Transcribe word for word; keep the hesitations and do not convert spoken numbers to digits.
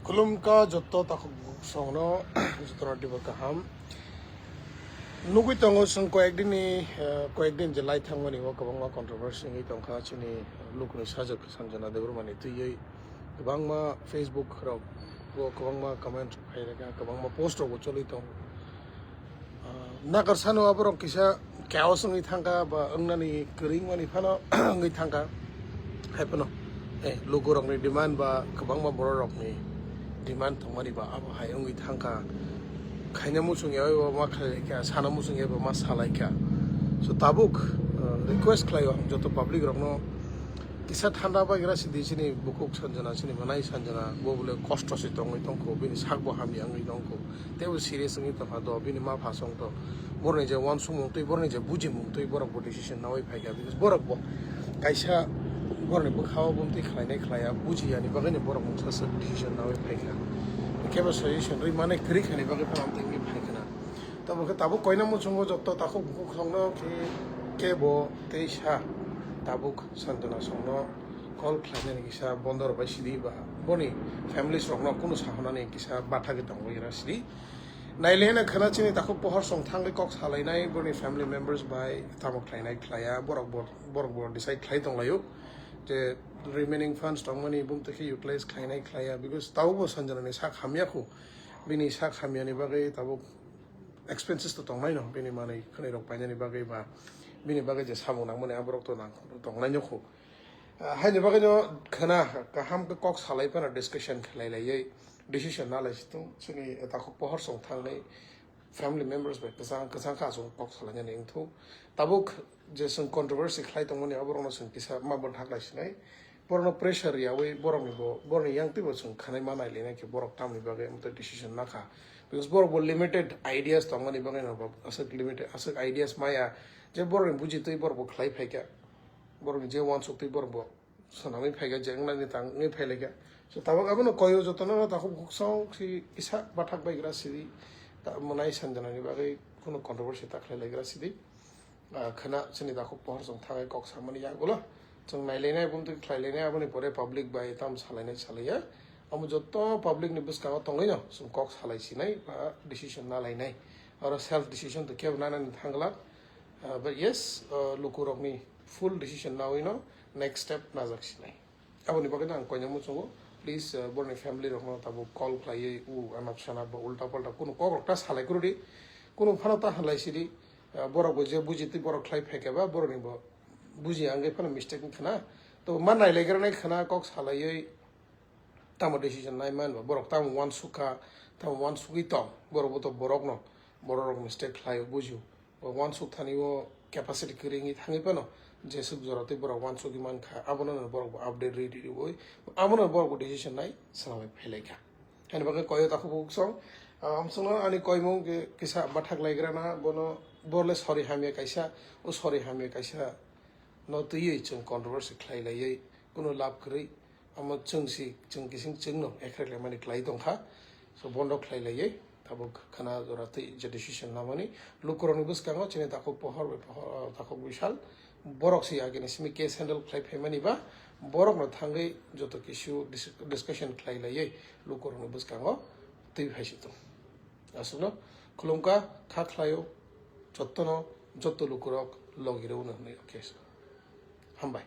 Khulumkha jotto takhuk songno, jottono dibo kaham. Nugui tongo chwng koyekdinni, eh, koyekdin je lai thangmani o kwbangma controversy wngwi tongkha chini lukuni sajwk Sanjana Debbarmani twiwi. Kwbangma Facebook rok o kwbangma comment phairega, kwbangma post rokbo choli tongo. Ah, nakar sano aborok kisa chaos wngwi thangkha ba wngnani kwrwngmani phano wngwi thangkha. Hai phano, eh, lukurokni demand ba kwbangma bororokni demand tongmani ba abo hai wngwi thangkha. Khaina muchung ya bai bo ma khlai kha, sana muchung ya bai bo ma salai kha. So tabuk, ah, request khlaio ang joto public rokno, kisa thanda bagra sidi chini bukhuk Sanjana, chini mwnai Sanjana, bo bole kosto se tongwi tongkho, bini sakbo hamya wngwi tongkho. Teibo serious wngwi tongkha do, bini ma pha song to. Borokni je uansukmung twi, borokni je bujimung twi, borok bo decision nawi phaikha. Because borok bo kaisa borokni bwkhao bumtwi khlainai khlaiya, bujiyani bagwino borok mungsa swk decision nawi phaikha. Kebo suggestion rwi mane kwrwi khani bagwi phano amtwi wngwi phaikha na. Tabo khe tabuk koina muchungo jotto takhuk bukhuk songno khe kebo teisa tabuk Sanjana songno call khlainani kisa bondo rwbai sidi ba boni families rokno kunu sahonani kisa bathagwi tongwi ra sidi. Nailena khana chini takhuk pohor song thangwi kok salainai boni family members bai tamo khlainai khlaiya borok bo, borok bo decide khlai tonglaio je remaining funds tongmani bumtwi khe utilize khlainai khlaiya, because tabuk bo Sanjanani sak hamya khu, bini sak hamyani bagwi tabuk expenses to tongnai no, bini manwi khwnwi rok painani bagwi ba bini bagwi je samung nangmani aborok to nang tongnai no khu. Ah, haini bagwi no khwna kaham khe kok salai phano discussion khlai laiwi decision na lai situng chini takhuk pohor song thangnai family members bai kwchang kwchang kha aswk kok salainani wngthung. Tabuk je chwng controversy khlai tongmani aborokno chwng kisa ma bo thak lai sinai. Borokno pressure riyawi borokni bo, borokni yang twibo chwng khanai ma nai lina khe borok tamni bagwi amtwi decision nakha. Because borok bo limited ideas tongmani bagwi no bo aswk limited, aswk ideas maya je borokni buji twi borok bo khlai phaikha. Borokni je uansuk twi borok bo swnamwi phaikha, je wngnani tang wngwi phailaikha. So tabuk abono koyo jotono takhuk bukhuk song si kisa bathak baigra sidi ta mwnai Sanjanani bagwi kunu controversy ta khlai laigra sidi. Ah, khwna chini takhuk pohor chwng thangwi kok samani yagulo chwng nailainai, bumtwi khlailainai, aboni pore public bai tam salainai salaiya. Amo jotto public ni bwskango tongwino chwng kok salai sinai ba decision na lainai. Oro self decision to kebo nanani thangla. Ah, but yes, ah, lukurokni full decision nawino next step najak sinai. Aboni bagwi ang koina muchungo, please, ah, borokni family rokno tabuk call khlaiwi u anap sanap ba ulta palta kunu kok rok ta salai kwrwdi. Kunu phano ta halai sidi. Ah, borok bo je buji twi borok khlai phaikha ba borokni bo buji angwi phano mistake wngkha na. To ma nailaigra nai khwna kok salaiwi tamo decision nai man ba borok tamo uansukha, tamo uansugwi tong, borok bo to borokno, borok rok mistake khlaio bujio. Bo uansuk thani o capacity kwrwi wngwi thangwi phano jeswk jora twi borok uansugwi mankha, abono no borok bo update rwi rwi rwi abono borok bo decision nai swnamwi phailaikha. Haini bagwi koyo takhuk bukhuk song, ah, amsongno ani koimung khe kisa bathak laigrana, bono borle sorry hamya kaisa, o sorry hamya kaisa no twiwi chwng controversy khlai laiwi kunu lab kwrwi, amo chwng si, chwng kising chwngno ekhrek laimani khlai tongkha. So bondo khlai laiwi tabuk khwna jora twi je decision namani lukurokni bwskango chini takhuk pohor bai pohor, takhuk bisal borok si agini simi case handle khlai phaimani ba borokno thangwi joto kisu dis-, discussion khlai laiwi lukurokni bwskango twi phai si tong. Aswkno khulumkha, kha khlaio, jottono, jotto lukurok logi rwno hwnwi, okay. Hambai.